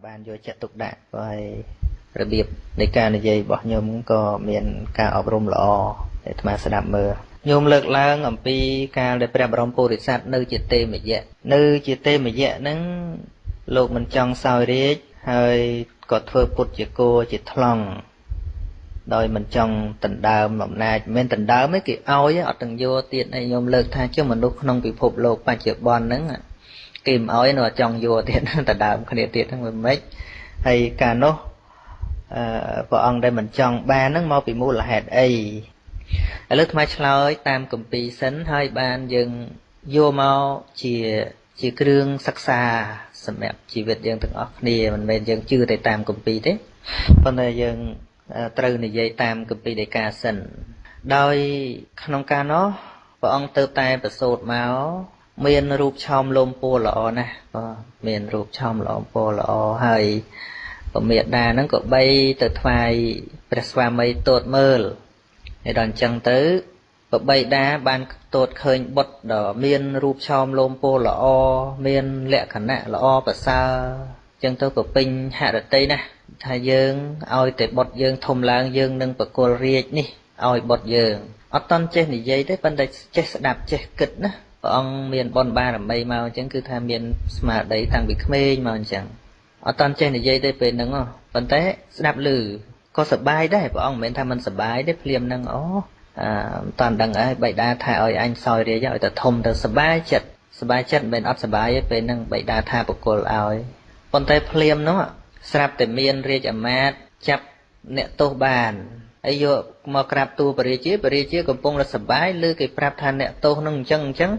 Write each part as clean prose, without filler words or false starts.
បានយកចិត្តទុកដាក់ហើយរបៀបនៃការនិយាយរបស់ខ្ញុំក៏មានការអប់រំល្អអាត្មាស្ដាប់មើលញោមលើកឡើងអំពីការដែលព្រះបរមពុរិស័ទនៅជាទេមយៈនៅជាទេមយៈហ្នឹងលោកមិនចង់សោយរាជហើយក៏ធ្វើពុទ្ធជាគោជាថ្លង់ដោយមិនចង់ដណ្ដើមអំណាចមិនដណ្ដើមទេគេឲ្យអត់ទាំងយកទៀតហើយញោមលើកថាជាមនុស្សក្នុងពិភពលោកបច្ចុប្បន្នហ្នឹងគេមិនឲ្យនៅអត់ចង់យកទៀតដណ្ដើមគ្នាទៀតហ្នឹងវាមិនហើយកាលនោះព្រះអង្គដែលមិនចង់បានហ្នឹងមកពីមូលហេតុអីឥឡូវថ្មឆ្លើយតាមគម្ពីរសិនហើយបានយើងយកមកជាគ្រឿងសិក្សាសម្រាប់ជីវិតយើងទាំងអស់គ្នាមិនមែនយើងជឿតែតាមគម្ពីរទេប៉ុន្តែយើងត្រូវនិយាយតាមគម្ពីរដីកាសិនដោយក្នុងកាលនោះព្រះអង្គទៅតែប្រសូតមកមានរូបឆោមលោមពណ៌ល្អណាស់បាទមានរូបឆោមលោមពណ៌ល្អហើយពមេដាហ្នឹងក៏បីទៅថ្វាយព្រះស្វាមីទតមើលហើយដល់អញ្ចឹងទៅបបិតាបានទតឃើញបុត្រដ៏មានរូបឆោមលោមពណ៌ល្អមានលក្ខណៈល្អប្រសើរអញ្ចឹងទៅក៏ពេញហរតីណាស់ថាយើងឲ្យតែបុត្រយើងធំឡើងយើងនឹងប្រគល់រាជនេះឲ្យបុត្រយើងអត់តន់ចេះនិយាយទេប៉ុន្តែចេះស្ដាប់ចេះគិតណាព្រះអង្គមានបុណ្យបារមីមកអញ្ចឹងគឺថាមានស្មារតីតាំងពីក្មេងមកអញ្ចឹងអត់តន់ចេះនិយាយទេពេលហ្នឹងប៉ុន្តែស្ដាប់ឮក៏សប្បាយដែរព្រះអង្គមិនមែនថាមិនសប្បាយទេភ្លាមហ្នឹងអូមិនតាន់ដឹងអីបិតាថាឲ្យអញសោយរាជឲ្យតែធំទៅសប្បាយចិត្តសប្បាយចិត្តមិនមែនអត់សប្បាយទេពេលហ្នឹងបិតាថាប្រគល់ឲ្យប៉ុន្តែភ្លាមនោះស្រាប់តែមានរាជអាមាត្យចាប់អ្នកទោសបានហើយយកមកក្រាបទូលព្រះរាជាព្រះរាជាកំពុងតែសប្បាយឬគេប្រាប់ថាអ្នកទោសនឹងអញ្ចឹងអញ្ចឹង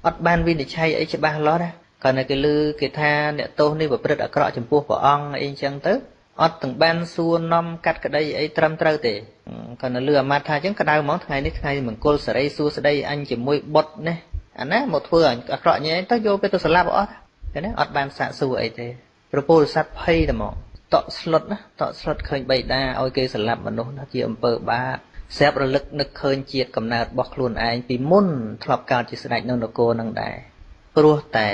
អត់បានវិនិច្ឆ័យអីច្បាស់លាស់ណាគ្រាន់តែគេឮគេថាអ្នកទោសនេះប្រព្រឹត្តអាក្រក់ចំពោះព្រះអង្គអីអញ្ចឹងទៅអត់ទាំងបានសួរនាំកាត់ក្តីអីត្រឹមត្រូវទេគ្រាន់តែឮអាមាត្យថាអញ្ចឹងក្តៅហ្មងថ្ងៃនេះថ្ងៃមង្គលសេរីសួស្តីអញជាមួយបុត្រនេះអាណាមកធ្វើអាក្រក់ញ៉ែទៅយកទៅស្លាប់អស់ឃើញទេអត់បានសាកសួរអីទេព្រះពោធិសត្វភ័យតែមកតក់ស្លុតណាតក់ស្លុតឃើញបិតាឲ្យគេសម្លាប់មនុស្សណាជាអំពើបាបស្រាប់រលឹកនឹកឃើញជាតិកំណើតរបស់ខ្លួនឯងពីមុនធ្លាប់កើតជាស្ដេចនៅនគរនឹងដែរព្រោះតែ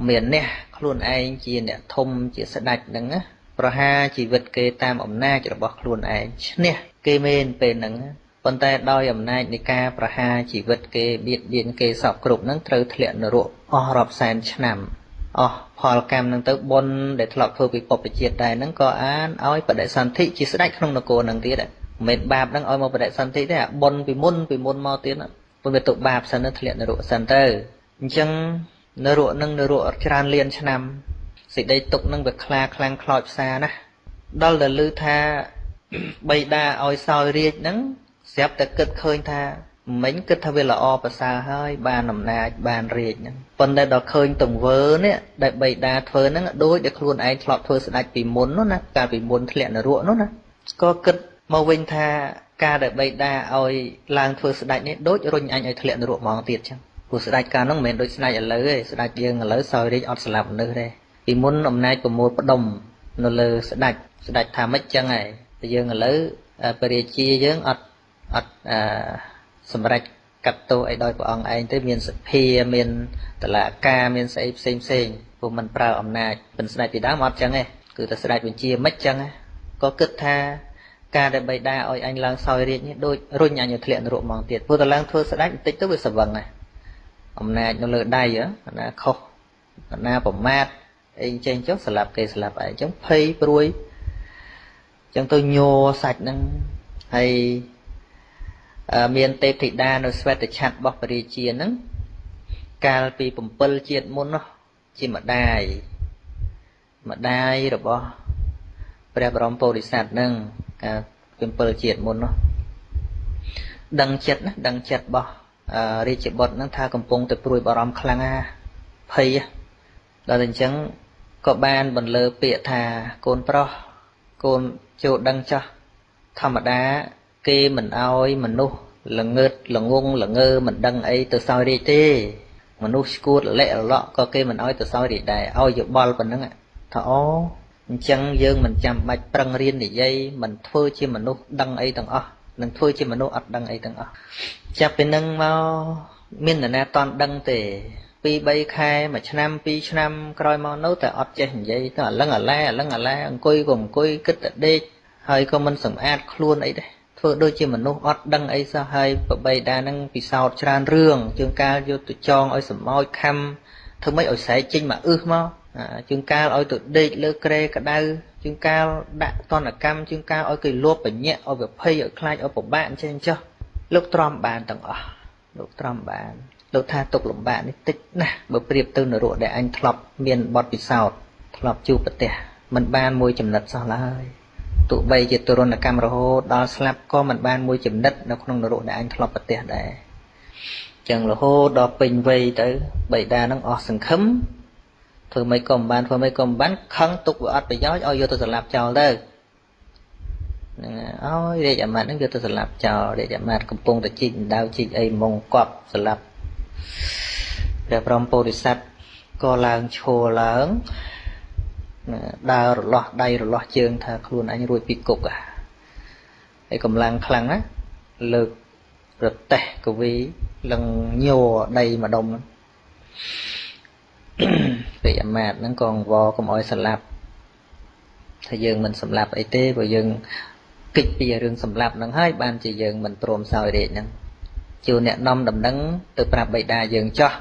មានអ្នកខ្លួនឯងជាអ្នកធំជាស្ដេចហ្នឹងណាប្រហារជីវិតគេតាមអំណាចរបស់ខ្លួនឯងឈ្នះគេមែនពេលហ្នឹងប៉ុន្តែដោយអំណាចនៃការប្រហារជីវិតគេបៀតបៀនគេសពគ្រប់ហ្នឹងត្រូវធ្លាក់នរកអស់រាប់សែនឆ្នាំអស់ផលកម្មនឹងទៅបុណ្យដែលធ្លាប់ធ្វើពីបុព្វជាតិដែរហ្នឹងក៏អានឲ្យបដិសន្ធិជាស្ដេចក្នុងនគរហ្នឹងទៀតមិនមែនបាបហ្នឹងឲ្យមកបដិសន្ធិទេអាបុណ្យពីមុនមកទៀតពុនវាទៅបាបសិនធ្លាក់នរកសិនទៅអញ្ចឹងនរកហ្នឹងនរកច្រើនលានឆ្នាំសេចក្តីទុកហ្នឹងវាខ្លាខ្លាំងខ្លោចផ្សាណាស់ដល់តែឮថាបិតាឲ្យសោយរាជហ្នឹងស្រាប់តែគិតឃើញថាមិញគិតថាវាល្អប្រសើរហើយបានអំណាចបានរាជហ្នឹងប៉ុន្តែដល់ឃើញទង្វើនេះដែលបិតាធ្វើហ្នឹងដូចដែលខ្លួនឯងធ្លាប់ធ្វើស្ដេចពីមុននោះណាកាលពីមុនធ្លាក់នរកនោះណាក៏គិតមកវិញថាការដែលបិតាឲ្យឡើងធ្វើស្ដេចនេះដូចរុញអញឲ្យធ្លាក់នរកហ្មងទៀតចឹងព្រោះស្ដេចកាលនោះមិនមែនដូចស្ដេចឥឡូវទេស្ដេចយើងឥឡូវសោយរាជអត់ស្លាប់មនុស្សទេពីមុនអំណាចប្រមូលផ្ដុំនៅលើស្ដេចស្ដេចថាម៉េចចឹងហើយតែយើងឥឡូវព្រះរាជាយើងអត់សម្រេចកាត់ទោសអីដោយព្រះអង្គឯងទៅមានសភាមានតឡាការមានស្អីផ្សេងផ្សេងព្រោះមិនប្រើអំណាចមិនស្ដេចពីដើមអត់ចឹងទេគឺតែស្ដេចបញ្ជាមិនចឹងក៏គិតថាការដែលបិតាឲ្យអញឡើងសោយរាជនេះដូចរុញអញឲ្យធ្លាក់នរកហ្មងទៀតព្រោះតែឡើងធ្វើស្ដេចបន្តិចទៅវាស្វឹងហ៎អំណាចនៅលើដៃអាណាខុសអាណាប្រមាថអីចេញចុះស្លាប់គេស្លាប់ឯងចឹងភ័យព្រួយចឹងទៅញ័រសាច់ហ្នឹងហើយមានទេពធីតានៅស្វេតឆត្ររបស់ព្រះរាជាហ្នឹងកាលពី7ជាតិមុននោះជាម្ដាយរបស់ព្រះបរមពុរិស័ទហ្នឹងកាល7ជាតិមុននោះដឹងចិត្តណាដឹងចិត្តរបស់រាជបុត្រហ្នឹងថាកំពុងតែព្រួយបារម្ភខ្លាំងណាភ័យដល់តែអញ្ចឹងក៏បានបន្លឺពាក្យថាកូនប្រុសកូនចូលដឹងចោះធម្មតាគេមិនអោយមនុស្សល្ងើតល្ងងល្ងើមិនដឹងអីទៅសោយរាជទេមនុស្សឈួតលាក់រលក់ក៏គេមិនអោយទៅសោយរាជដែរឲ្យយោបល់ប៉ុណ្ណឹងថាអូអញ្ចឹងយើងមិនចាំបាច់ប្រឹងរៀននិយាយមិនធ្វើជាមនុស្សដឹងអីទាំងអស់នឹងធ្វើជាមនុស្សអត់ដឹងអីទាំងអស់ចាប់ពីនឹងមកមាននរណាតន់ដឹងទេ 2 3ខែ1ឆ្នាំ2ឆ្នាំក្រោយមកនៅតែអត់ចេះនិយាយទៅអាលឹងអាឡែអាលឹងអាឡែអង្គុយក៏អង្គុយគិតតែដេកហើយក៏មិនសម្អាតខ្លួនអីដែរធ្វើដូចជាមនុស្សអត់ដឹងអីសោះហើយប្របីដានឹងពិសោធន៍ច្រើនរឿងជួនកាលយកទៅចងឲ្យសម្ោចខំធ្វើម៉េចឲ្យស្រែកចេញមកអឹសមកជួនកាលឲ្យទៅដេកលើគ្រែក្តៅជួនកាលដាក់តនកម្មជួនកាលឲ្យគេលួបបញ្ញាក់ឲ្យវាភ័យឲ្យខ្លាចឲ្យពិបាកអញ្ចឹងចុះលោកទ្រាំបានទាំងអស់លោកទ្រាំបានលោកថាទុកលំបាកនេះតិចណាស់បើប្រៀបទៅនរកដែលអញធ្លាប់មានបទពិសោធន៍ធ្លាប់ជួបប្រទះមិនបានមួយចំណិតសោះឡើយទោះបីជាទរណកម្មរហូតដល់ស្លាប់ក៏មិនបានមួយចំណិតនៅក្នុងនរកដែលអញធ្លាប់ប្រទះដែរចឹងរហូតដល់ពេញវ័យទៅបិតានឹងអស់សង្ឃឹមធ្វើម៉េចក៏មិនបានធ្វើម៉េចក៏មិនបានខឹងទុកវាអត់ប្រយោជន៍ឲ្យយកទៅសម្លាប់ចោលទៅហ្នឹងឲ្យរាជអាមាត្យហ្នឹងយកទៅសម្លាប់ចោលរាជអាមាត្យកំពុងតែជីកដៅជីកអីមងកប់សម្លាប់ព្រះព្រហ្មពោធិសត្វក៏ឡើងឈរឡើងដើររលាស់ដៃរលាស់ជើងថាខ្លួនអញរួចពីគុកហើយកម្លាំងខ្លាំងណាលើករទេះកវីលឹងញ័រដីម្ដុំរាជអាមាត្យហ្នឹងក៏អង្វរកុំឲ្យសម្លាប់ថាយើងមិនសម្លាប់អីទេព្រោះយើងគិតពីរឿងសម្លាប់ហ្នឹងហើយបានជាយើងមិនព្រមសោយរាជហ្នឹងជួអ្នកនាំដំណឹងទៅប្រាប់បិតាយើងចោះ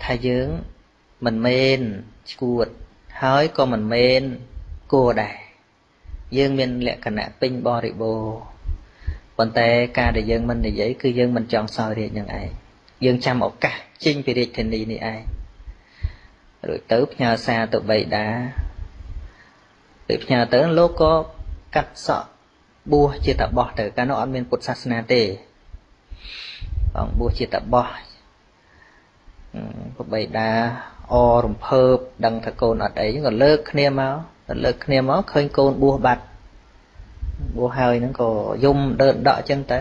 ថាយើងមិនមែនឈួតហើយក៏មិនមែនគួរដែរយើងមានលក្ខណៈពេញបរិបូរណ៍ប៉ុន្តែការដែលយើងមិននិយាយគឺយើងមិនចង់សោយរាជនឹងឯងយើងចាំឱកាសចេញពីរាជធានីនេះឯងរួចទៅផ្ញើសារទៅបិតាពេលផ្ញើទៅលោកក៏កាត់សក់បួសជាតបោះទៅកាលនោះអត់មានពុទ្ធសាសនាទេអង្គបួសជាតបោះបិតាអរំភើបដឹងថាកូនអត់អីក៏លើកគ្នាមកលើកគ្នាមកឃើញកូនបួសបាត់បួសហើយហ្នឹងក៏យំដើរដកអញ្ចឹងទៅ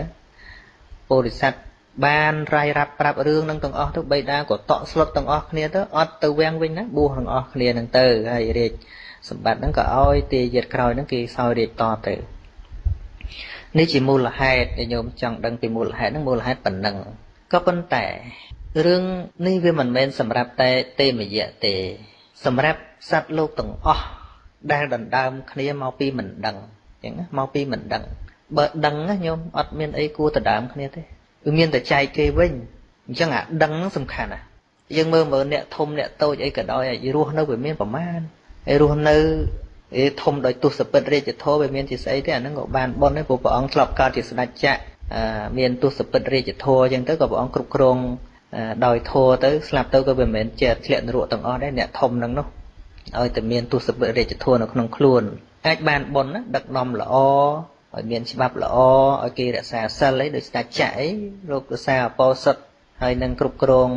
ពោធិសត្វបានរាយរាប់ប្រាប់រឿងហ្នឹងទាំងអស់ទៅបិតាក៏តក់ស្លុតទាំងអស់គ្នាទៅអត់ទៅវាំងវិញណាបួសទាំងអស់គ្នាហ្នឹងទៅហើយរាជសម្បត្តិហ្នឹងក៏ឲ្យទាយាទក្រោយហ្នឹងគេសោយរាជតទៅនេះជាមូលហេតុដែលញោមចង់ដឹងពីមូលហេតុហ្នឹងមូលហេតុប៉ុណ្ណឹងក៏ប៉ុន្តែរឿងនេះវាមិនមែនសម្រាប់តែទេមយៈទេសម្រាប់សត្វលោកទាំងអស់ដែលដណ្ដើមគ្នាមកពីមិនដឹងអញ្ចឹងមកពីមិនដឹងបើដឹងណាញោមអត់មានអីគួរដណ្ដើមគ្នាទេវាមានតែចែកគេវិញអញ្ចឹងអាដឹងសំខាន់ណាយើងមើលមើលអ្នកធំអ្នកតូចអីក៏ដោយរស់នៅវាមានប្រមាណហើយរស់នៅឯធំដោយទស្សពិតរាជធម៌វាមានជាស្អីទេអាហ្នឹងក៏បានបុណ្យដែរព្រោះព្រះអង្គធ្លាប់កើតជាស្ដេចចក្រមានទស្សពិតរាជធម៌អញ្ចឹងទៅក៏ព្រះអង្គគ្រប់គ្រងដោយធម៌ទៅស្លាប់ទៅក៏វាមិនមែនជាធ្លាក់នរកទាំងអស់ដែរអ្នកធំហ្នឹងនោះឲ្យតែមានទស្សពិតរាជធម៌នៅក្នុងខ្លួនអាចបានបុណ្យណាដឹកនាំល្អឲ្យមានច្បាប់ល្អឲ្យគេរក្សាសិលអីដោយស្ដេចចក្រអីលោករក្សាអបោសុតហើយនឹងគ្រប់គ្រង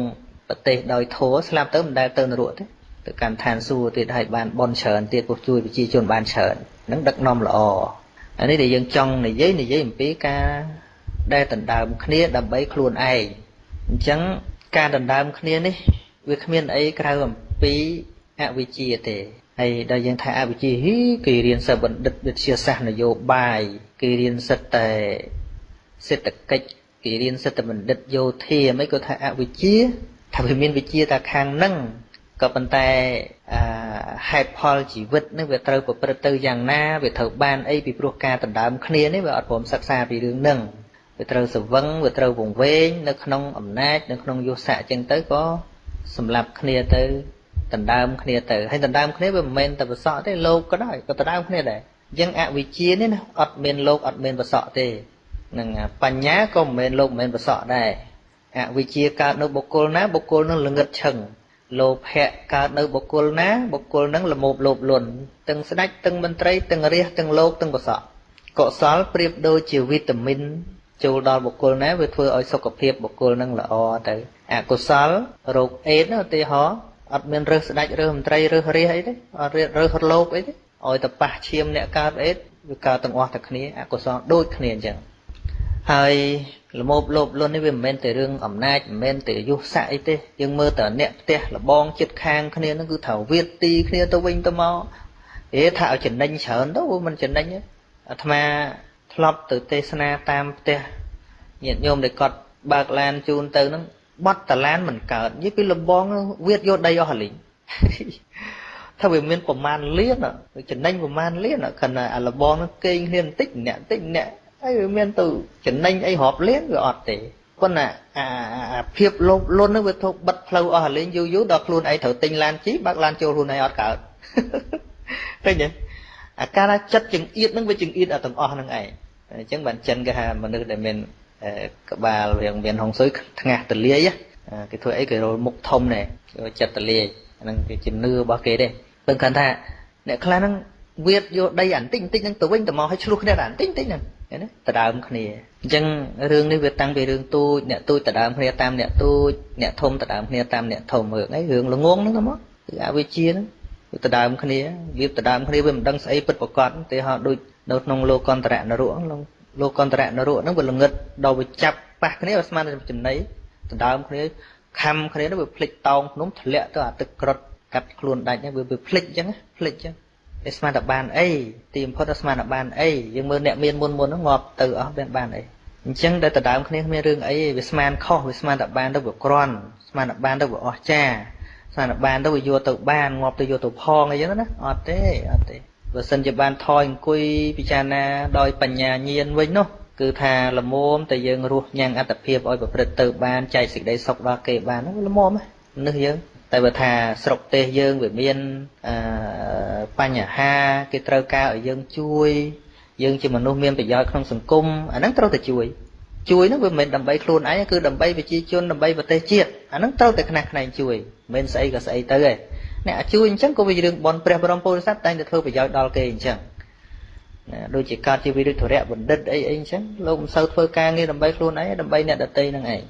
ប្រទេសដោយធម៌ស្លាប់ទៅមិនដែលទៅនរកទេទៅកាន់ឋានសួគ៌ទៀតហើយបានបុណ្យច្រើនទៀតព្រោះជួយប្រជាជនបានច្រើនហ្នឹងដឹកនាំល្អអានេះដែលយើងចង់និយាយអំពីការដែលដណ្ដើមគ្នាដើម្បីខ្លួនឯងអញ្ចឹងការដណ្ដើមគ្នានេះវាគ្មានអីក្រៅអំពីអវិជ្ជាទេហើយដល់យើងថាអវិជ្ជាហ៊ីគេរៀនសិស្សបណ្ឌិតវិទ្យាសាស្ត្រនយោបាយគេរៀនសិទ្ធតែសេដ្ឋកិច្ចគេរៀនសិទ្ធិបណ្ឌិតយោធាមិនក៏ថាអវិជ្ជាថាវាមានវិជ្ជាតែខាងហ្នឹងក៏ប៉ុន្តែហេតុផលជីវិតនេះវាត្រូវប្រព្រឹត្តទៅយ៉ាងណាវាត្រូវបានអីពីព្រោះការដណ្ដើមគ្នានេះវាអត់ព្រមសិក្សាពីរឿងហ្នឹងវាត្រូវស្វឹងវាត្រូវវង្វេងនៅក្នុងអំណាចនៅក្នុងយុស័កអញ្ចឹងទៅក៏សម្លាប់គ្នាទៅដណ្ដើមគ្នាទៅហើយដណ្ដើមគ្នាវាមិនមែនតែប្រសក់ទេលោកក៏ដោយក៏ដណ្ដើមគ្នាដែរអញ្ចឹងអវិជ្ជានេះណាអត់មានលោកអត់មានប្រសក់ទេនឹងបញ្ញាក៏មិនមែនលោកមិនមែនប្រសក់ដែរអវិជ្ជាកើតនៅបុគ្គលណាបុគ្គលនឹងល្ងឹតឈឹងលោភៈកើតនៅបុគ្គលណាបុគ្គលនឹងល្មោភលោភលន់ទាំងស្ដេចទាំងមន្ត្រីទាំងរាជទាំងលោកទាំងប្រសក់កុសលប្រៀបដូចជាវីតាមីនចូលដល់បុគ្គលណាវាធ្វើឲ្យសុខភាពបុគ្គលនឹងល្អទៅអកុសលរោគអេដឧទាហរណ៍អត់មានរើសស្ដេចរើសមន្ត្រីរើសរាជអីទេអត់រើសលោកអីទេឲ្យតែប៉ះឈាមអ្នកកើតអេដវាកើតទាំងអស់តែគ្នាអកុសលដូចគ្នាអញ្ចឹងហើយល្មោភលោភលន់នេះវាមិនមែនតែរឿងអំណាចមិនមែនតែយុស័កអីទេយើងមើលតែអ្នកផ្ទះលបងចិត្តខាងគ្នាហ្នឹងគឺថាវាទីគ្នាទៅវិញទៅមកអេថាឲ្យចំណេញច្រើនទៅវាមិនចំណេញទេអាត្មាធ្លាប់ទៅទេសនាតាមផ្ទះញាតិញោមដែលគាត់បើកឡានជូនទៅហ្នឹង បត់តឡានមិនកើតនិយាយពីលបងវាតយកដីអស់ហលីងថាវាមានប្រមាណលានចំណេញប្រមាណលានខណៈអាលបងហ្នឹងគេងគ្នាបន្តិចអ្នកបន្តិចអ្នកហើយវាមានទៅចំណេញអីរាប់លានវាអត់ទេប៉ុន្តែអាភាពលោភលន់ហ្នឹងវាធ្វើបិទផ្លូវអស់ហលីងយូរយូរដល់ខ្លួនឯងត្រូវទិញឡានជិះបើកឡានចូលខ្លួនឯងអត់កើតឃើញទេអាការថាចិត្តចង្អៀតហ្នឹងវាចង្អៀតអាទាំងអស់ហ្នឹងឯងអញ្ចឹងបានចិនគេថាមនុស្សដែលមានក្បាលវាមានហុងស៊ុយថ្ងាសទលាយគេធ្វើអីគេរលមុខធំណែចិត្តទលាយហ្នឹងគេជំនឿរបស់គេទេពឹងគាត់ថាអ្នកខ្លះហ្នឹងវាតយកដីអានតិចតិចហ្នឹងទៅវិញទៅមកឲ្យឆ្លោះគ្នាអានតិចតិចហ្នឹងណាដដើមគ្នាអញ្ចឹងរឿងនេះវាតាំងពីរឿងទូចអ្នកទូចដដើមគ្នាតាមអ្នកទូចអ្នកធំដដើមគ្នាតាមអ្នកធំរឿងអីរឿងល្ងងហ្នឹងទៅមកគឺអវិជ្ជាហ្នឹងវាដដើមគ្នាវាដដើមគ្នាវាមិនដឹងស្អីពិតប្រាកដទេហោដូចនៅក្នុងលោកន្តរៈនរកលោកន្តរៈនរកហ្នឹងវាល្ងឹតដល់វាចាប់ប៉ះគ្នាវាស្មានតែចំណីដដើមគ្នាខំគ្នាទៅវាភ្លេចតោងភ្នំធ្លាក់ទៅអាទឹកក្រត់កាត់ខ្លួនដាច់ហ្នឹងវាភ្លេចអញ្ចឹងភ្លេចអញ្ចឹងឯស្មានតែបានអីទីបំផុតស្មានតែបានអីយើងមើលអ្នកមានមុនមុនហ្នឹងងាប់ទៅអស់បានអីអញ្ចឹងដែលដដើមគ្នាគ្មានរឿងអីវាស្មានខុសវាស្មានតែបានទៅវាក្រាន់ស្មានតែបានទៅវាអស្ចារ្យស្មានតែបានទៅវាយកទៅបានងាប់ទៅយកទៅផងអីចឹងណាអត់ទេអត់ទេបើសិនជាបានថយអង្គុយពិចារណាដោយបញ្ញាញាណវិញនោះគឺថាល្មមតែយើងរស់ញ៉ាំងអត្តភាពឲ្យប្រព្រឹត្តទៅបានចែកសេចក្តីសុខដល់គេបានល្មមមនុស្សយើងតែបើថាស្រុកទេសយើងវាមានបញ្ហាគេត្រូវការឲ្យយើងជួយយើងជាមនុស្សមានប្រយោជន៍ក្នុងសង្គមអាហ្នឹងត្រូវតែជួយជួយហ្នឹងវាមិនមែនដើម្បីខ្លួនឯងគឺដើម្បីប្រជាជនដើម្បីប្រទេសជាតិអាហ្នឹងត្រូវតែខ្នះខ្នែងជួយមិនមែនស្អីក៏ស្អីទៅឯងអ្នកជួយអញ្ចឹងក៏វារឿងបុណ្យព្រះបរមពុទ្ធសាសនាតែងតែធ្វើប្រយោជន៍ដល់គេអញ្ចឹងណាដូចជាកើតជាវិរុទ្ធរៈបណ្ឌិតអីអីអញ្ចឹងលោកមិនសូវធ្វើការងារដើម្បីខ្លួនឯងដើម្បីអ្នកដទៃហ្នឹងឯង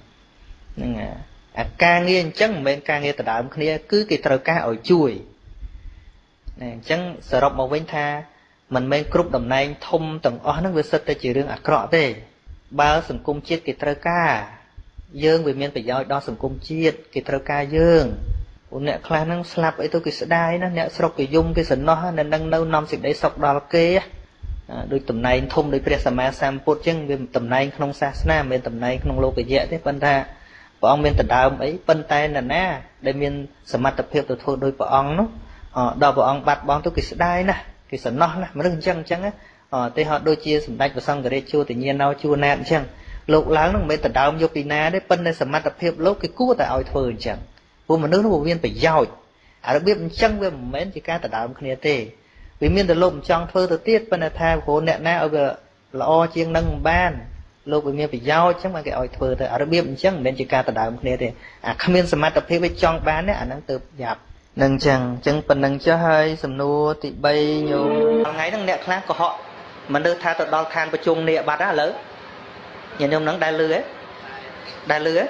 ហ្នឹងអាការងារអញ្ចឹងមិនមែនការងារដដើមគ្នាគឺគេត្រូវការឲ្យជួយណាអញ្ចឹងសរុបមកវិញថាមិនមែនគ្រប់តំណែងធំទាំងអស់ហ្នឹងវាសិតតែជារឿងអាក្រក់ទេបើសង្គមជាតិគេត្រូវការយើងវាមានប្រយោជន៍ដល់សង្គមជាតិគេត្រូវការយើងអ្នកខ្លះហ្នឹងស្លាប់អីទៅគេស្ដាយណាអ្នកស្រុកគេយំគេសំណោះនៅនឹងនៅនាំសេចក្តីសុខដល់គេដូចតំណែងធំដូចព្រះសម្មាសម្ពុទ្ធអញ្ចឹងវាតំណែងក្នុងសាសនាមិនមែនតំណែងក្នុងលោកយៈទេប៉ុន្តែព្រះអង្គមានដដើមអីប៉ុន្តែនរណាដែលមានសមត្ថភាពទៅធ្វើដោយព្រះអង្គនោះដល់ព្រះអង្គបាត់បង់ទៅគេស្ដាយណាស់គេសំណោះណាស់មនុស្សអញ្ចឹងអញ្ចឹងទេហោដូចជាសម្ដេចព្រះសង្ឃរាជជួតញ្ញាណោជួណាតអញ្ចឹងលោកឡើងនឹងមិនមែនដដើមយកពីណាទេប៉ុន្តែសមត្ថភាពលោកគេគួរតែឲ្យធ្វើអញ្ចឹងព្រោះមនុស្សនោះវាមានប្រយោជន៍អារបៀបអញ្ចឹងវាមិនមែនជាការដដើមគ្នាទេវាមានតែលោកមិនចង់ធ្វើទៅទៀតប៉ុន្តែថាព្រោះអ្នកណាឲ្យវាល្អជាងនឹងមិនបានលោកវាមានប្រយោជន៍អញ្ចឹងបានគេឲ្យធ្វើទៅអារបៀបអញ្ចឹងមិនមែនជាការដដើមគ្នាទេអាគ្មានសមត្ថភាពវាចង់បានទេអាហ្នឹងទៅយ៉ាប់នឹងអញ្ចឹងអញ្ចឹងប៉ុណ្្នឹងចុះហើយសំណួរទី3ញោមថ្ងៃហ្នឹងអ្នកខ្លះកុហកមនុស្សថាទៅដល់ឋានប្រជុំនេះបាត់ឥឡូវញាតិញោមហ្នឹងដែលលឺហ៎ដែលលឺហ៎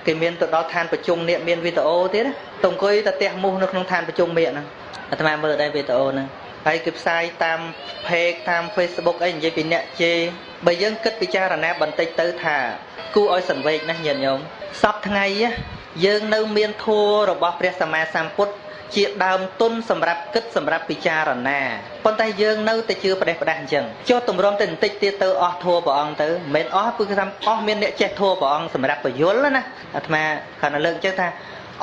គេមានទៅដល់ឋានប្រជុំនេះមានវីដេអូទៀតទៅអង្គុយទៅផ្ទះមូសនៅក្នុងឋានប្រជុំនេះហ្នឹងអាត្មាមើលដែរវីដេអូហ្នឹងហើយគេផ្សាយតាម page តាម Facebook អីនិយាយពីអ្នកជេរបើយើងគិតពិចារណាបន្តិចទៅថាគួរឲ្យសង្វេគណាស់ញាតិញោមសពថ្ងៃយើងនៅមានធម៌របស់ព្រះសម្មាសម្ពុទ្ធជាដើមទុនសម្រាប់គិតសម្រាប់ពិចារណាប៉ុន្តែយើងនៅតែជឿប្រេះផ្ដាស់អញ្ចឹងចុះទម្រាំទៅបន្តិចទៀតទៅអស់ធម៌ព្រះអង្គទៅមិនមែនអស់គឺថាអស់មានអ្នកចេះធម៌ព្រះអង្គសម្រាប់ពយល់ណាអាត្មាគ្រាន់តែលើកអញ្ចឹងថា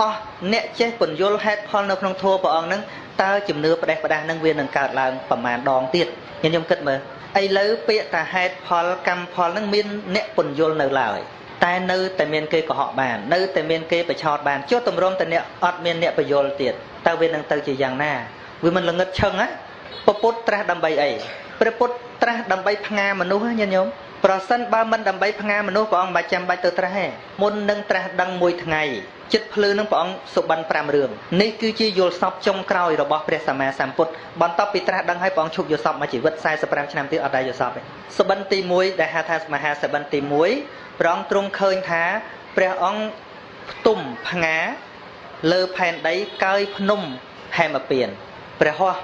អស់អ្នកចេះពន្យល់ហេតុផលនៅក្នុងធម៌ព្រះអង្គហ្នឹងតើជំនឿផ្ដេសផ្ដាស់នឹងវានឹងកើតឡើងប្រមាណដងទៀតខ្ញុំគិតមើលឥឡូវពាក្យថាហេតុផលកម្មផលហ្នឹងមានអ្នកពន្យល់នៅឡើយតែនៅតែមានគេកុហកបាននៅតែមានគេប្រឆោតបានចុះទម្រាំតែអ្នកអត់មានអ្នកពន្យល់ទៀតតើវានឹងទៅជាយ៉ាងណាវាមិនល្ងឹតឈឹងហ៎ព្រះពុទ្ធត្រាស់ដើម្បីអីព្រះពុទ្ធត្រាស់ដើម្បីផ្ងាមនុស្សញាតិញោមប្រសិនបើមិនដើម្បីផ្ងាមនុស្សព្រះអង្គមិនចាំបាច់ទៅត្រាស់ទេមុននឹងត្រាស់ដឹងមួយថ្ងៃចិត្តភ្លឺនឹងព្រះអង្គសុបិន5រឿងនេះគឺជាយល់សពចុងក្រោយរបស់ព្រះសម្មាសម្ពុទ្ធបន្ទាប់ពីត្រាស់ដឹងហើយព្រះអង្គឈប់យល់សពមួយជីវិត45ឆ្នាំទៀតអត់ដែលយល់សពទេសុបិនទី1ដែលហៅថាមហាសុបិនទី1ព្រះអង្គទ្រង់ឃើញថាព្រះអង្គផ្ទុំផ្ងាលើផែនដីកើយភ្នំហេមពៀនព្រះហស្ថ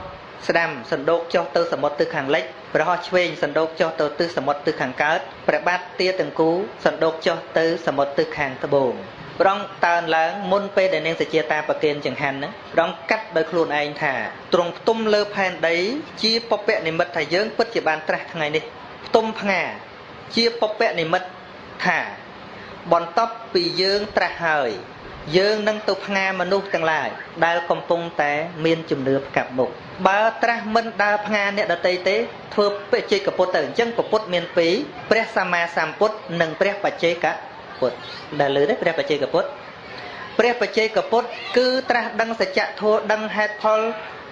ស្ដាំសណ្ដូកចុះទៅសមុទ្រទិសខាងលិចព្រះហស្ថឆ្វេងសណ្ដូកចុះទៅទិសសមុទ្រទិសខាងកើតព្រះបាទទាទាំងគូសណ្ដូកចុះទៅសមុទ្រទិសខាងត្បូងព្រះអង្គតើនឡើងមុនពេលដែលនាងសជាតាប្រគេនចង្ហាន់ហ្នឹងព្រះអង្គកាត់ដោយខ្លួនឯងថាទ្រង់ផ្ទុំលើផែនដីជាពពនិមិត្តថាយើងពិតជាបានត្រាស់ថ្ងៃនេះផ្ទុំផ្ងាជាពពនិមិត្តថា បន្ទាប់ពីយើងត្រាស់ហើយយើងនឹងទៅផ្ងាមនុស្សទាំងឡាយដែលកំពុងតែមានជំនឿផ្កាប់មុខបើត្រាស់មិនដើរផ្ងាអ្នកដទៃទេធ្វើបច្ចេកពុទ្ធទៅអញ្ចឹងពុទ្ធមានពីរព្រះសម្មាសម្ពុទ្ធនិងព្រះបច្ចេកពុទ្ធដែលលើទេព្រះបច្ចេកពុទ្ធព្រះបច្ចេកពុទ្ធគឺត្រាស់ដឹងសច្ចធម៌ដឹងហេតុផល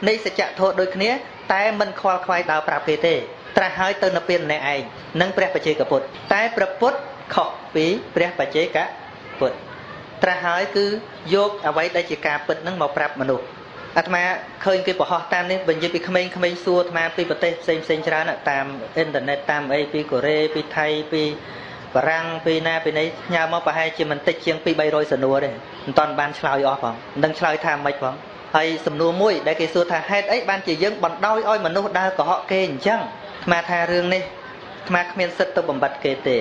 នៃសច្ចធម៌ដូចគ្នាតែមិនខ្វល់ខ្វាយដើរប្រាប់គេទេត្រាស់ហើយទៅនិព្វានម្នាក់ឯងនិងព្រះបច្ចេកពុទ្ធតែព្រះពុទ្ធខុសពីព្រះបច្ចេកពុទ្ធត្រាស់ហើយគឺយកអ្វីដែលជាការពិតនឹងមកប្រាប់មនុស្សអាត្មាឃើញគេបង្ហោះតាមនេះបើនិយាយពីក្មេងៗសួរអាត្មាពីប្រទេសផ្សេងផ្សេងច្រើនតាមអ៊ីនធឺណិតតាមអីពីកូរ៉េពីថៃពីបារាំងពីណាពីនេះញ៉ាំមកប្រហែលជាមិនតិចជាង200-300សំណួរទេមិនតាន់បានឆ្លើយអស់ផងមិនដឹងឆ្លើយថាម៉េចផងហើយសំណួរមួយដែលគេសួរថាហេតុអីបានជាយើងបណ្ដោយឲ្យមនុស្សដើរកុហកគេអញ្ចឹងអាត្មាថារឿងនេះអាត្មាគ្មានសិទ្ធិទៅបំបត្តិគេទេ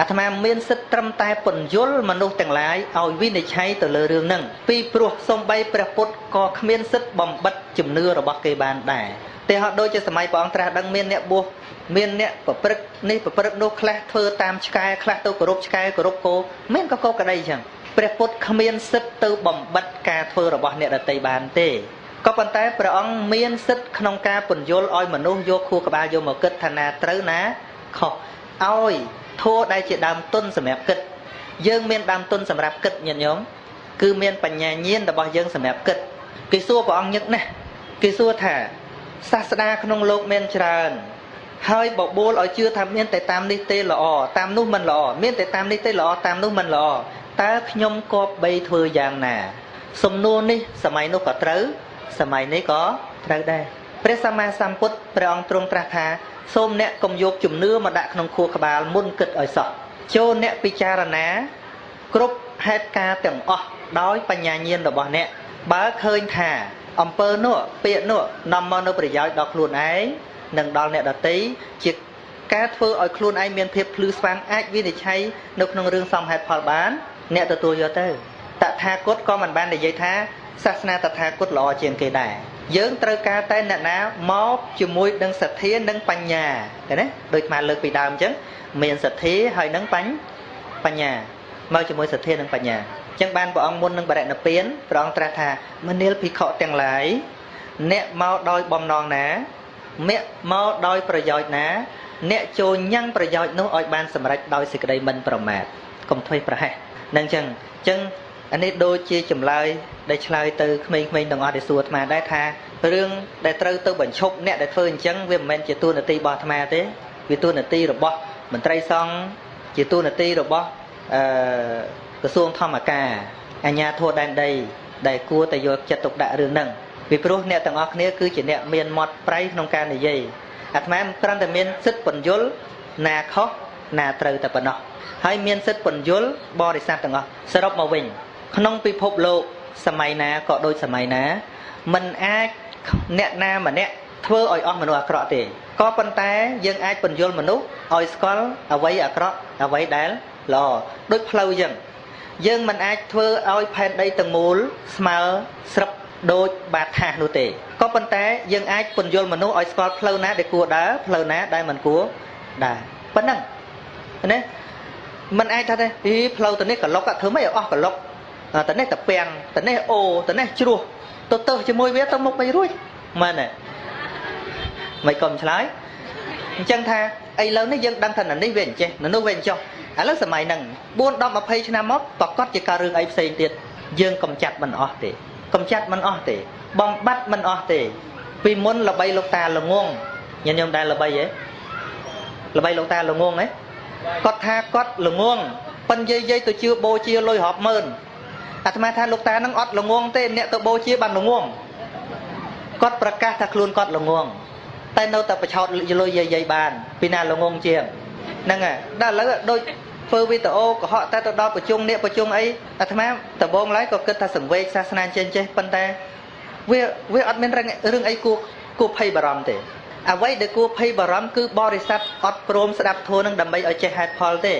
អាត្មាមានសិទ្ធិត្រឹមតែពន្យល់មនុស្សទាំងឡាយឲ្យវិនិច្ឆ័យទៅលើរឿងហ្នឹងពីព្រោះសំបីព្រះពុទ្ធក៏គ្មានសិទ្ធិបំបិទជំនឿរបស់គេបានដែរទេហត់ដូចជាសម័យព្រះអង្គត្រាស់ដឹងមានអ្នកបួសមានអ្នកប្រព្រឹត្តនេះប្រព្រឹត្តនោះខ្លះធ្វើតាមឆ្កែខ្លះទៅគោរពឆ្កែគោរពគោមានក៏គោក្តីអញ្ចឹងព្រះពុទ្ធគ្មានសិទ្ធិទៅបំបិទការធ្វើរបស់អ្នកដទៃបានទេក៏ប៉ុន្តែព្រះអង្គមានសិទ្ធិក្នុងការពន្យល់ឲ្យមនុស្សយកខួរក្បាលយកមកគិតថាណាត្រូវណាខុសឲ្យធម៌ដែលជាដើមទុនសម្រាប់គិតយើងមានដើមទុនសម្រាប់គិតញាតិញោមគឺមានបញ្ញាញាណរបស់យើងសម្រាប់គិតគេសួរព្រះអង្គញឹកណាស់គេសួរថាសាស្តាក្នុងលោកមានច្រើនហើយបបួលឲ្យជឿថាមានតែតាមនេះទេល្អតាមនោះមិនល្អមានតែតាមនេះទេល្អតាមនោះមិនល្អតើខ្ញុំគប្បីធ្វើយ៉ាងណាសំណួរនេះសម័យនោះក៏ត្រូវសម័យនេះក៏ត្រូវដែរព្រះសម្មាសម្ពុទ្ធព្រះអង្គទ្រង់ត្រាស់ថាសូមអ្នកកុំយកជំនឿមកដាក់ក្នុងខួរក្បាលមុនគិតឲ្យសោះចូលអ្នកពិចារណាគ្រប់ហេតុការណ៍ទាំងអស់ដោយបញ្ញាញាណរបស់អ្នកបើឃើញថាអំពើនោះពាក្យនោះនាំមកនូវប្រយោជន៍ដល់ខ្លួនឯងនិងដល់អ្នកដទៃជាការធ្វើឲ្យខ្លួនឯងមានភាពភ្លឺស្វាងអាចវិនិច្ឆ័យនៅក្នុងរឿងសមហេតុផលបានអ្នកទទួលយកទៅតថាគតក៏មិនបាននិយាយថាសាសនាតថាគតល្អជាងគេដែរយើងត្រូវការតែអ្នកណាមកជាមួយនឹងសទ្ធានិងបញ្ញាឃើញទេដូចមកលើកពីដើមអញ្ចឹងមានសទ្ធាហើយនឹងបញ្ញាមកជាមួយសទ្ធានិងបញ្ញាអញ្ចឹងបានព្រះអង្គមុននឹងបរិនិព្វានព្រះអង្គត្រាស់ថាមនាលភិក្ខុទាំងឡាយអ្នកមកដោយបំណងណាអ្នកមកដោយប្រយោជន៍ណាអ្នកចូលញ៉ាំងប្រយោជន៍នោះឲ្យបានសម្រេចដោយសេចក្តីមិនប្រមាទកុំធ្វេសប្រហែសនឹងអញ្ចឹងអានេះដូចជាចម្លើយដែលឆ្លើយទៅក្មេងៗទាំងអស់ដែលសួរអាត្មាដែរថារឿងដែលត្រូវទៅបញ្ឈប់អ្នកដែលធ្វើអញ្ចឹងវាមិនមែនជាតួនាទីរបស់អាត្មាទេវាតួនាទីរបស់មន្ត្រីសង្ឃជាតួនាទីរបស់ក្រសួងធម្មការអាជ្ញាធរដែនដីដែលគួរតែយកចិត្តទុកដាក់រឿងហ្នឹងពីព្រោះអ្នកទាំងអស់គ្នាគឺជាអ្នកមានមាត់ប្រៃក្នុងការនិយាយអាត្មាគ្រាន់តែមានសិទ្ធិពន្យល់ណាខុសណាត្រូវតែប៉ុណ្ណោះហើយមានសិទ្ធិពន្យល់បរិស័ទទាំងអស់សរុបមកវិញក្នុងពិភពលោកសម័យណាក៏ដូចសម័យណាមិនអាចអ្នកណាម្នាក់ធ្វើឲ្យអស់មនុស្សអាក្រក់ទេក៏ប៉ុន្តែយើងអាចពន្យល់មនុស្សឲ្យស្គាល់អ្វីអាក្រក់អ្វីដែលល្អដូចផ្លូវចឹងយើងមិនអាចធ្វើឲ្យផែនដីទាំងមូលស្មើស្រាប់ដូចបាតថាសនោះទេក៏ប៉ុន្តែយើងអាចពន្យល់មនុស្សឲ្យស្គាល់ផ្លូវណាដែលគួរដើរផ្លូវណាដែលមិនគួរដើរប៉ុណ្ណឹងណាមិនអាចថាទេអីផ្លូវទៅនេះក្លុកធ្វើម៉េចឲ្យអស់ក្លុកតនេះតពាំងតនេះអូតនេះជ្រោះទៅទៅជាមួយវាទៅមុខមិនរួចមែនទេមិនកុំឆ្លើយអញ្ចឹងថាឥឡូវនេះយើងដឹងថានេះវាអញ្ចេះនោះវាអញ្ចោះឥឡូវសម័យហ្នឹង4 10 20ឆ្នាំមកប្រកាសជាការរឿងអីផ្សេងទៀតយើងកំចាត់មិនអស់ទេកំចាត់មិនអស់ទេបំបត្តិមិនអស់ទេពីមុនល្បីលោកតាល្ងងញាតិញោមដែរល្បីហ៎ល្បីលោកតាល្ងងហ៎គាត់ថាគាត់ល្ងងប៉ិនយាយទៅជឿបូជាលុយរាប់ម៉ឺនអាត្មាថាលោកតានឹងអត់ល្ងងទេអ្នកទៅបូជាបានល្ងងគាត់ប្រកាសថាខ្លួនគាត់ល្ងងតែនៅតែប្រឆោតលុយយាយបានពីណាល្ងងជាងហ្នឹងហើយដល់ឥឡូវដូចធ្វើវីដេអូកុហកតែទៅដល់ប្រជុំនេះប្រជុំអីអាត្មាដំបូងឡើយក៏គិតថាសង្វេគសាសនាចេះចេះប៉ុន្តែវាអត់មានរឿងអីគួរភ័យបារម្ភទេអ្វីដែលគួរភ័យបារម្ភគឺបរិស័ទអត់ព្រមស្ដាប់ធម៌នឹងដើម្បីឲ្យចេះហេតុផលទេ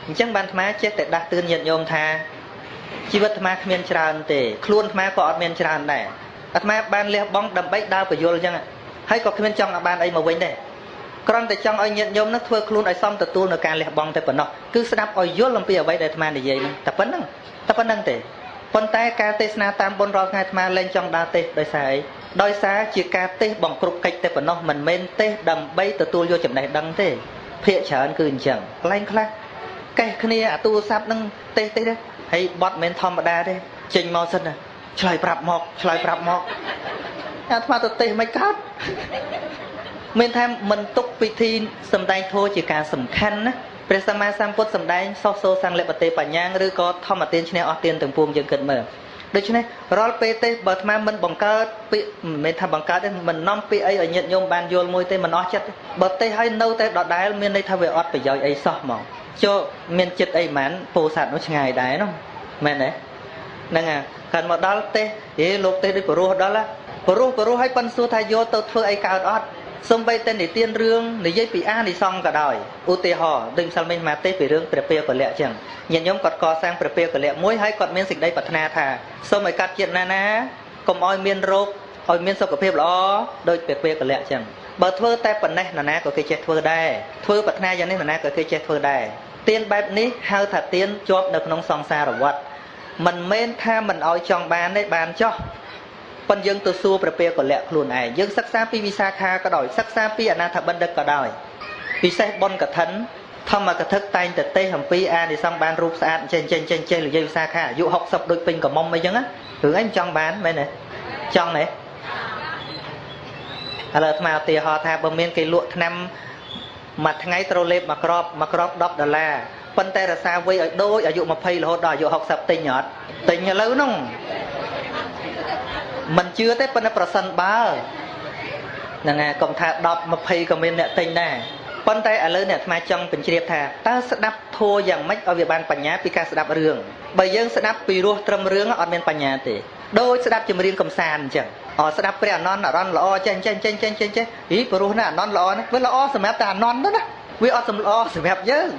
អញ្ចឹងបានអាត្មាចេះតែដាស់តឿនញាតិញោមថាជីវិតអាត្មាគ្មានច្រើនទេខ្លួនអាត្មាក៏អត់មានច្រើនដែរអាត្មាបានលះបង់ដើម្បីដើរពយល់អញ្ចឹងហើយក៏គ្មានចង់ឲ្យបានអីមកវិញដែរ គ្រាន់តែចង់ឲ្យញាតិញោមនឹងធ្វើខ្លួនឲ្យសមទទួលនៅការលះបង់តែប៉ុណ្ណោះគឺស្ដាប់ឲ្យយល់អំពីអ្វីដែលអាត្មានិយាយហ្នឹងតែប៉ុណ្្នឹងទេប៉ុន្តែការទេសនាតាមបុណ្យរាល់ថ្ងៃអាត្មាលែងចង់ដើរទេសដោយសារអីដោយសារជាការទេសបង្គ្រប់កិច្ចតែប៉ុណ្ណោះមិនមែនទេសដើម្បីទទួលយកចំណេះដឹងទេភាកច្រើនគឺអញ្ចឹងកន្លែងខ្លះកេះគ្នាអាទូរស័ព្ទនឹងទេសទេហើយបត់មិនធម្មតាទេចេញមកសិនណាឆ្លើយប្រាប់មកឆ្លើយប្រាប់មកអាត្មាទៅទេសមិនកើតមានថាមិនទុកពិធីសម្ដែងធម៌ជាការសំខាន់ណាព្រះសម្មាសម្ពុទ្ធសម្ដែងសោះសូសង្លបតេបញ្ញាឬក៏ធម្មទានឈ្នះអស់ទានទាំងពួងយើងគិតមើលដូច្នេះរាល់ពេលទេសបើអាត្មាមិនបង្កើតពាក្យមិនមែនថាបង្កើតទេមិននាំពាក្យអីឲ្យញាតិញោមបានយល់មួយទេមិនអស់ចិត្តបើទេសឲ្យនៅតែដដែលមានន័យថាវាអត់ប្រយោជន៍អីសោះហ្មងចូលមានចិត្តអីហ្មងពោធិ៍សាត់នោះឆ្ងាយដែរនោះមែនទេហ្នឹងហើយកាន់មកដល់ទេហេលោកទេសដូចព្រោះដល់ព្រោះឲ្យប៉ិនសួរថាយកទៅធ្វើអីកើតអត់សំបីតែនិទានរឿងនិយាយពីអានិសង្សក៏ដោយឧទាហរណ៍ដូចម្សិលមិញមកទេសពីរឿងព្រះពាកលៈចឹងញាតិញោមគាត់កសាងព្រះពាកលៈមួយហើយគាត់មានសេចក្តីប្រាថ្នាថាសូមឲ្យកាត់ជាតិណាណាកុំឲ្យមានរោគឲ្យមានសុខភាពល្អដូចព្រះពាកលៈចឹងបើធ្វើតែប៉ុណ្ណេះណាណាក៏គេចេះធ្វើដែរធ្វើប្រាថ្នាយ៉ាងនេះណាណាក៏គេចេះធ្វើដែរទានបែបនេះហៅថាទានជាប់នៅក្នុងសង្សារវដ្តមិនមែនថាមិនឲ្យចង់បានទេបានចោះប៉ុន្តែយើងទៅសួរព្រះពាកលៈខ្លួនឯងយើងសិក្សាពីវិសាខាក៏ដោយសិក្សាពីអនាថបណ្ឌិតក៏ដោយពិសេសបុណ្យកឋិនធម្មកថាតែងតែទេសអំពីអានិសង្សបានរូបស្អាតចេះចេះចេះចេះនិយាយវិសាខាអាយុ60ដូចពេញកំមុំអីចឹងណារឿងអីមិនចង់បានមែនទេចង់ទេឥឡូវអាត្មាឧទាហរណ៍ថាបើមានគេលក់ថ្នាំមួយថ្ងៃត្រូវលេបមួយក្របមួយក្រប10ដុល្លារប៉ុន្តែរសាវ័យឲ្យដូចអាយុ20រហូតដល់អាយុ60ទិញអត់ទិញឥឡូវហ្នឹងមិនជឿទេប៉ុន្តែប្រសិនបើហ្នឹងហើយកុំថា10 20ក៏មានអ្នកទិញដែរប៉ុន្តែឥឡូវអ្នកអាត្មាចង់បញ្ជ្រាបថាតើស្ដាប់ធម៌យ៉ាងម៉េចឲ្យវាបានបញ្ញាពីការស្ដាប់រឿងបើយើងស្ដាប់ពីរោះត្រឹមរឿងអត់មានបញ្ញាទេដូចស្ដាប់ចម្រៀងកំសាន្តអញ្ចឹងអស្ដាប់ព្រះអនន្តអរន្តល្អចេះចេះចេះចេះចេះចេះហីព្រោះណាអនន្តល្អណាវាល្អសម្រាប់តែអនន្តទៅណាវាអត់សម្ល្អសម្រាប់យើង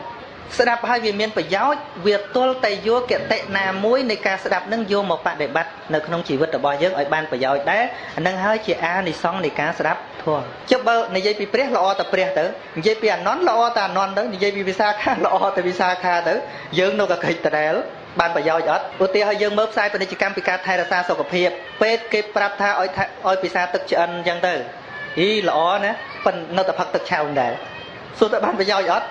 ស្ដាប់ហើយវាមានប្រយោជន៍វាទល់តែយកគតិណាមួយនៃការស្ដាប់នឹងយកមកបដិបត្តិនៅក្នុងជីវិតរបស់យើងឲ្យបានប្រយោជន៍ដែរអានឹងហើយជាអានិសង្សនៃការស្ដាប់ធម៌ចុះបើនិយាយពីព្រះល្អតែព្រះទៅនិយាយពីអនន្តល្អតែអនន្តទៅនិយាយពីវិសាខាល្អតែវិសាខាទៅយើងនៅក៏កិច្ចដដែលបានប្រយោជន៍អត់ឧទាហរណ៍យើងមើលផ្សាយពាណិជ្ជកម្មពីការថែរក្សាសុខភាពពេទ្យគេប្រាប់ថាឲ្យពិសាទឹកឆ្អិនអញ្ចឹងទៅហីល្អណាប៉ុន្តែនៅតែផឹកទឹកឆៅដែរសួរតើបានប្រយោជន៍អត់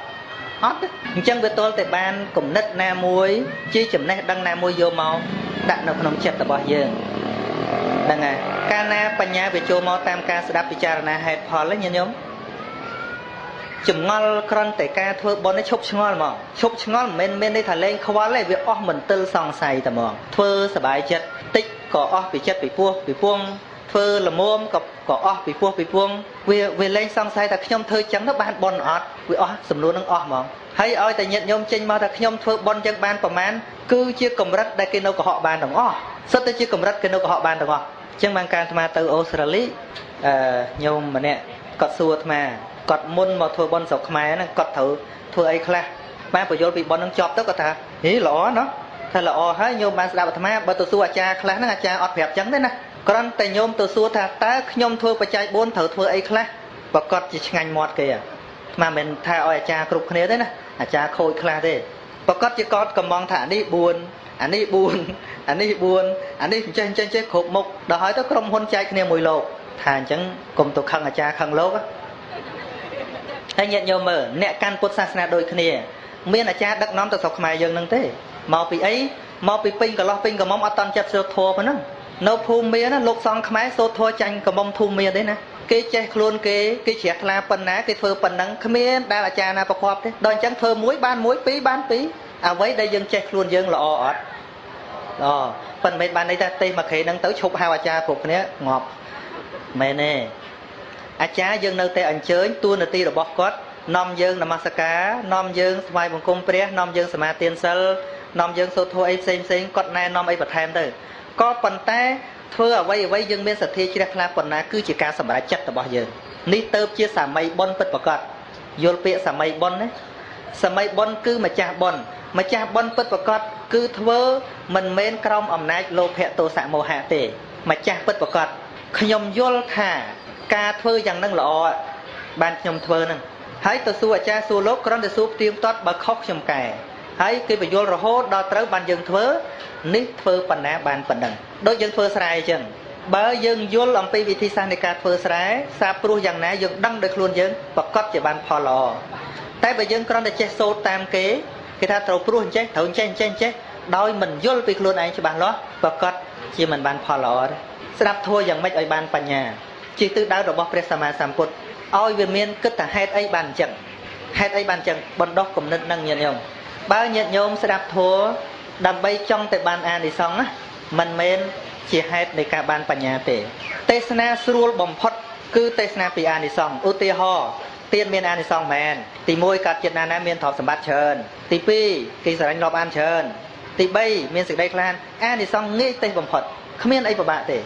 អត់អញ្ចឹងវាទល់តែបានគំនិតណាមួយជាចំណេះដឹងណាមួយយកមកដាក់នៅក្នុងចិត្តរបស់យើងហ្នឹងហើយកាលណាបញ្ញាវាចូលមកតាមការស្ដាប់ពិចារណាហេតុផលហ្នឹងញាតិញោមចម្ងល់គ្រាន់តែការធ្វើបុណ្យនេះឈប់ឆ្ងល់មកឈប់ឆ្ងល់មិនមែនមានន័យថាលែងខ្វល់ទេវាអស់មន្ទិលសង្ស័យតែហ្មងធ្វើសบายចិត្តតិចក៏អស់ពីចិត្តពីពោះពីពងធ្វើល្មមក៏អស់ពីពោះពីពងវាលែងសង្ស័យថាខ្ញុំធ្វើចឹងទៅបានបុណ្យអត់វាអស់សំណួរនឹងអស់ហ្មងហើយឲ្យតែញាតិញោមចេញមកថាខ្ញុំធ្វើបុណ្យចឹងបានប្រមាណគឺជាកម្រិតដែលគេនៅកុហកបានទាំងអស់សុទ្ធតែជាកម្រិតគេនៅកុហកបានទាំងអស់ចឹងបានការអាត្មាទៅអូស្ត្រាលីញោមម្នាក់គាត់សួរអាត្មាគាត់មុនមកធ្វើបុណ្យស្រុកខ្មែរហ្នឹងគាត់ត្រូវធ្វើអីខ្លះបានបញ្យល់ពីបុណ្យហ្នឹងចប់ទៅគាត់ថាហីល្អណោះថាល្អហើយញោមបានស្ដាប់អាត្មាបើទៅសួរអាចារ្យខ្លះហ្នឹងអាចារ្យអត់ប្រាប់ចឹងទេណាគ្រាន់តែញោមទៅសួរថាតើខ្ញុំធ្វើបច្ច័យ4ត្រូវធ្វើអីខ្លះប្រកាសជាឆ្ងាញ់មាត់គេអាត្មាមិនថាឲ្យអាចារ្យគ្រប់គ្នាទេណាអាចារ្យខូចខ្លះទេប្រកាសជាគាត់កំងថាអានេះ4អានេះ4អានេះ4អានេះចេះចេះចេះគ្រប់មុខដល់ហើយទៅក្រុមហ៊ុនចែកគ្នាមួយលោកថាអញ្ចឹងកុំទៅខឹងអាចារ្យខឹងលោកហើយញាតិញោមមើលអ្នកកាន់ពុទ្ធសាសនាដូចគ្នាមានអាចារ្យដឹកនាំទៅស្រុកខ្មែរយើងនឹងទេមកពីអីមកពីពេញកន្លោះពេញកំមុំអត់តន់ចិត្តសូត្រធម៌ប៉ុណ្ណឹងនៅភូមិមានណាលោកសង្ឃខ្មែរសូត្រធម៌ចាញ់កំមុំភូមិមានទេណាគេចេះខ្លួនគេគេជ្រះថ្លាប៉ុណ្ណាគេធ្វើប៉ុណ្ណឹងគ្មានដែលអាចារ្យណាប្រកបទេដល់អញ្ចឹងធ្វើមួយបានមួយពីរបានពីរអ្វីដែលយើងចេះខ្លួនយើងល្អអត់ល្អប៉ុន្តែមិនបានន័យថាទេសមួយគ្រាហ្នឹងទៅឈប់ហៅអាចារ្យគ្រប់គ្នាងាប់មែនទេអាចារ្យយើងនៅតែអញ្ជើញតួនាទីរបស់គាត់នាំយើងនមស្ការនាំយើងស្វែងបង្គំព្រះនាំយើងសមាទានសិលនាំយើងសូត្រធម៌អីផ្សេងផ្សេងគាត់ណែនាំអីបន្ថែមទៅក៏ប៉ុន្តែធ្វើអ្វីអ្វីយើងមានសទ្ធាជ្រះថ្លាប៉ុណ្ណាគឺជាការសម្រេចចិត្តរបស់យើងនេះទៅជាសាមីបុណ្យពិតប្រាកដយល់ពាក្យសាមីបុណ្យណាសាមីបុណ្យគឺម្ចាស់បុណ្យម្ចាស់បុណ្យពិតប្រាកដគឺធ្វើមិនមែនក្រោមអំណាចលោភៈទោសៈមោហៈទេម្ចាស់ពិតប្រាកដខ្ញុំយល់ថាការធ្វើយ៉ាងហ្នឹងល្អបានខ្ញុំធ្វើហ្នឹង ហើយទៅសួរអាចារ្យសួរលោកគ្រាន់តែសួរផ្ទៀងផ្ទាត់បើខុសខ្ញុំកែហើយគេបញ្យល់រហូតដល់ត្រូវបានយើងធ្វើនេះធ្វើប៉ុណ្ណាបានប៉ុណ្ណឹងដូចយើងធ្វើស្រែអញ្ចឹងបើយើងយល់អំពីវិធីសាស្ត្រនៃការធ្វើស្រែសាព្រោះយ៉ាងណាយើងដឹងដោយខ្លួនយើងប្រកាសជាបានផលល្អតែបើយើងគ្រាន់តែចេះសូត្រតាមគេគេថាត្រូវព្រោះអញ្ចេះត្រូវអញ្ចេះអញ្ចេះអញ្ចេះដោយមិនយល់ពីខ្លួនឯងច្បាស់លាស់ប្រកាសជាមិនបានផលល្អទេស្ដាប់ធម៌យ៉ាងម៉េចឲ្យបានបញ្ញាជាទិសដៅរបស់ព្រះសម្មាសម្ពុទ្ធឲ្យវាមានគិតថាហេតុអីបានអញ្ចឹងហេតុអីបានអញ្ចឹងបណ្ដោះគំនិតនឹងញាតិញោមបើញាតិញោមស្ដាប់ធម៌ដើម្បីចង់តែបានអានិសង្សណាមិនមែនជាហេតុនៃការបានបញ្ញាទេទេសនាស្រួលបំផុតគឺទេសនាពីអានិសង្សឧទាហរណ៍ទានមានអានិសង្សមែនទី1កាត់ចិត្តណាណាមានទ្រព្យសម្បត្តិច្រើនទី2គេស្រឡាញ់រាប់អានច្រើនទី3មានសេចក្តីក្លាហានអានិសង្សងាយទេសបំផុតគ្មានអីពិបាកទេ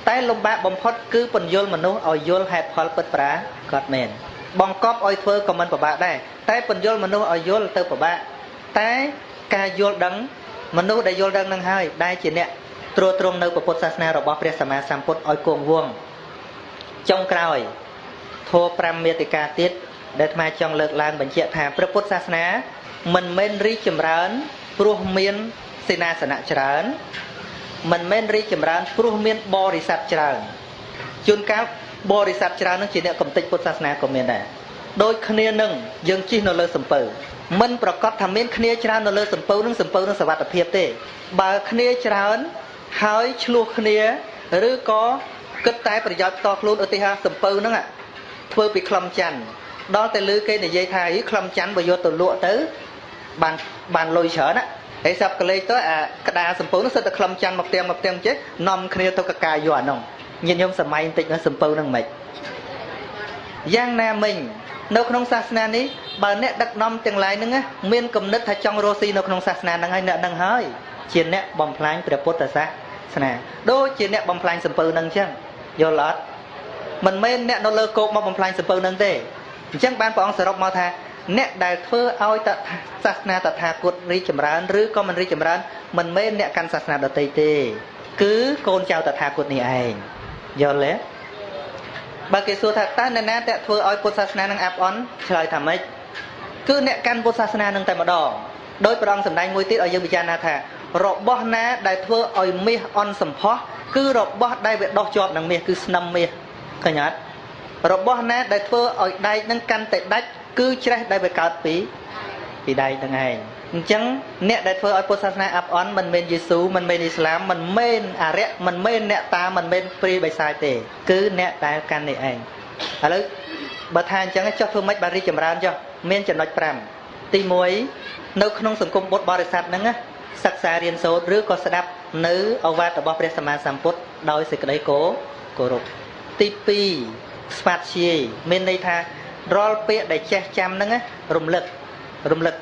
តែលំបាកបំផុតគឺពន្យល់មនុស្សឲ្យយល់ហេតុផលពិតប្រាកដមែនបង្កប់ឲ្យធ្វើក៏មិនពិបាកដែរតែពន្យល់មនុស្សឲ្យយល់ទៅពិបាកតែការយល់ដឹងមនុស្សដែលយល់ដឹងនឹងហើយដែលជាអ្នកត្រួតត្រងនៅពុទ្ធសាសនារបស់ព្រះសម្មាសម្ពុទ្ធឲ្យគង់វង្សចុងក្រោយធម៌5មាតិកាទៀតដែលអាត្មាចង់លើកឡើងបញ្ជាក់ថាព្រះពុទ្ធសាសនាមិនមែនរីកចម្រើនព្រោះមានសេនាសនៈច្រើនមិនមែនរីកចម្រើនព្រោះមានបរិស័ទច្រើនជួនកាលបរិស័ទច្រើននឹងជាអ្នកកំទេចពុទ្ធសាសនាក៏មានដែរដូចគ្នានឹងយើងជិះនៅលើសំពៅមិនប្រកាសថាមានគ្នាច្រើននៅលើសំពៅនឹងសំពៅនឹងសុវត្ថិភាពទេបើគ្នាច្រើនហើយឆ្លោះគ្នាឬក៏គិតតែប្រយោជន៍ផ្ទាល់ខ្លួនឧទាហរណ៍សំពៅហ្នឹងធ្វើពីខ្លឹមច័ន្ទដល់តែលើគេនិយាយថាអីខ្លឹមច័ន្ទបើយកទៅលក់ទៅបានលុយច្រើនណាហើយសាប់កលេចទៅអាក្តារសំពៅនោះសិតតែខ្លឹមច័ន្ទមកផ្ទាំងមកផ្ទាំងចេះនាំគ្នាទៅកកាយកអានោះញាតិញោមសម័យបន្តិចនៅសំពៅហ្នឹងមិនយ៉ាងណាមិញនៅក្នុងសាសនានេះបើអ្នកដឹកនាំទាំងឡាយហ្នឹងមានគំនិតថាចង់រស់ស៊ីនៅក្នុងសាសនាហ្នឹងហើយអ្នកហ្នឹងហើយជាអ្នកបំផ្លាញព្រះពុទ្ធសាសនាដូចជាអ្នកបំផ្លាញសំពៅហ្នឹងអញ្ចឹងយល់អត់មិនមែនអ្នកនៅលើគោកមកបំផ្លាញសំពៅហ្នឹងទេអញ្ចឹងបានព្រះអង្គសរុបមកថាអ្នកដែលធ្វើឲ្យសាសនាតថាគតរីកចម្រើនឬក៏មិនរីកចម្រើនមិនមែនអ្នកកាន់សាសនាដទៃទេគឺកូនចៅតថាគតនេះឯងយល់ទេបើគេសួរថាតើអ្នកណាតែធ្វើឲ្យពុទ្ធសាសនានឹងអាប់អន់ឆ្លើយថាម៉េចគឺអ្នកកាន់ពុទ្ធសាសនានឹងតែម្ដងដោយព្រះអង្គសម្ដែងមួយទៀតឲ្យយើងពិចារណាថារបស់ណាដែលធ្វើឲ្យមាសអន់សម្ផស្សគឺរបស់ដែលវាដោះជាប់នឹងមាសគឺស្នឹមមាសឃើញអត់របស់ណាដែលធ្វើឲ្យដែកនឹងកាន់តែដាច់គឺច្រេះដែលវាកើតពីដែកហ្នឹងឯងអញ្ចឹងអ្នកដែលធ្វើឲ្យពុទ្ធសាសនាអាប់អន់មិនមែនយេស៊ូមិនមែនអ៊ីស្លាមមិនមែនអារក្សមិនមែនអ្នកតាមិនមែនព្រាយបិសាចទេគឺអ្នកដែលកាន់នេះឯងឥឡូវបើថាអញ្ចឹងចុះធ្វើម៉េចបានរីកចម្រើនចុះមានចំណុច5ទី1នៅក្នុងសង្គមពុទ្ធបរិស័ទហ្នឹងសិក្សារៀនសូត្រឬក៏ស្ដាប់នៅឱវាទរបស់ព្រះសម្មាសម្ពុទ្ធដោយសេចក្តីគោរពទី2ស្វាធ្យាយមានន័យថារាល់ពាក្យដែលចេះចាំហ្នឹងរំលឹក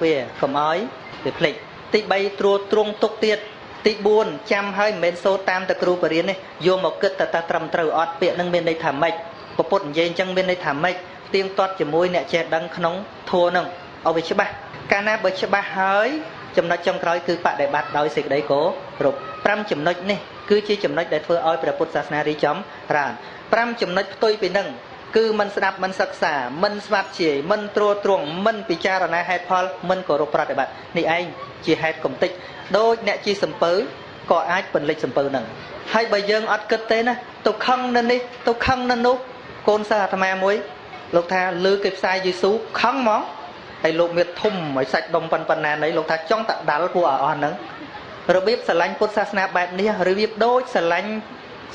វាកុំឲ្យវាភ្លេចទី3ត្រួតត្រងទុកទៀតទី4ចាំហើយមិនមែនសូត្រតាមតែគ្រូបរិញ្ញានេះយកមកគិតតើត្រឹមត្រូវអត់ពាក្យហ្នឹងមានន័យថាម៉េចពពុទ្ធនិយាយអញ្ចឹងមានន័យថាម៉េចផ្ទៀងផ្ទាត់ជាមួយអ្នកចេះដឹងក្នុងធម៌ហ្នឹងឲ្យវាច្បាស់កាលណាបើច្បាស់ហើយចំណុចចុងក្រោយគឺបដិបត្តិដោយសេចក្តីគោរព5ចំណុចនេះគឺជាចំណុចដែលធ្វើឲ្យព្រះពុទ្ធសាសនារីកចម្រើន5ចំណុចផ្ទុយពីនឹងគឺមិនស្ដាប់មិនសិក្សាមិនស្វាត់ជាយមិនត្រួតត្រងមិនពិចារណាហេតុផលមិនគោរពប្រតិបត្តិនេះឯងជាហេតុកំតិចដូចអ្នកជិះសំពៅក៏អាចពន្លិចសំពៅនឹងហើយបើយើងអត់គិតទេណាទៅខឹងនៅនេះទៅខឹងនៅនោះកូនសិស្សអាត្មាមួយលោកថាលើគេផ្សាយយេស៊ូខឹងហ្មងហើយលោកមានធំឲ្យសាច់ដុំប៉ុណ្ណានេះលោកថាចង់តដាល់ពួកអស់ហ្នឹងរបៀបស្រឡាញ់ពុទ្ធសាសនាបែបនេះរបៀបដូចស្រឡាញ់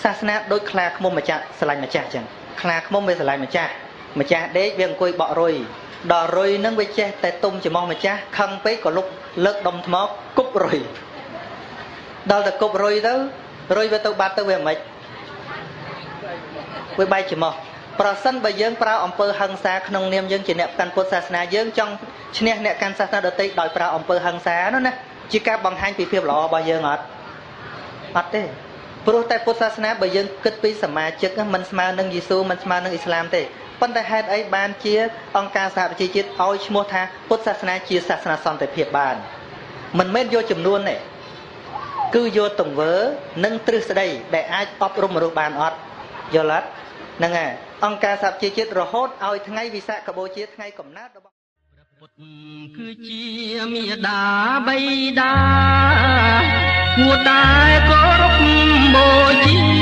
សាសនាដូចខ្លាឃ្មុំម្ចាស់ស្រឡាញ់ម្ចាស់អញ្ចឹងខ្លាឃ្មុំវាស្រឡាញ់ម្ចាស់ម្ចាស់ដេកវាអង្គុយបក់រុយដល់រុយនឹងវាចេះតែទុំច្រមុះម្ចាស់ខឹងពេកក៏លុកលើកដុំថ្មគប់រុយដល់តែគប់រុយទៅរុយវាទៅបាត់ទៅវាមិនវាបែកច្រមុះប្រសិនបើយើងប្រើអំពើហិង្សាក្នុងនាមយើងជាអ្នកកាន់ពុទ្ធសាសនាយើងចង់ឈ្នះអ្នកកាន់សាសនាដទៃដោយប្រើអំពើហិង្សានោះណាជាការបង្ហាញពីភាពល្អរបស់យើងអត់អត់ទេព្រោះតែពុទ្ធសាសនាបើយើងគិតពីសមាជិកមិនស្មើនឹងយេស៊ូមិនស្មើនឹងអ៊ីស្លាមទេប៉ុន្តែហេតុអីបានជាអង្គការសហប្រជាជាតិឲ្យឈ្មោះថាពុទ្ធសាសនាជាសាសនាសន្តិភាពបានមិនមែនយកចំនួនទេគឺយកទង្វើនិងទ្រឹស្ដីដែលអាចអប់រំមនុស្សបានអត់យល់អត់ ហ្នឹងហើយអង្គការសហប្រជាជាតិរហូតឲ្យថ្ងៃវិសាខបូជាថ្ងៃកំណើតរបស់ ពុទ្ធគឺជាមេដាបៃតាគួរតែគោរពបូជា។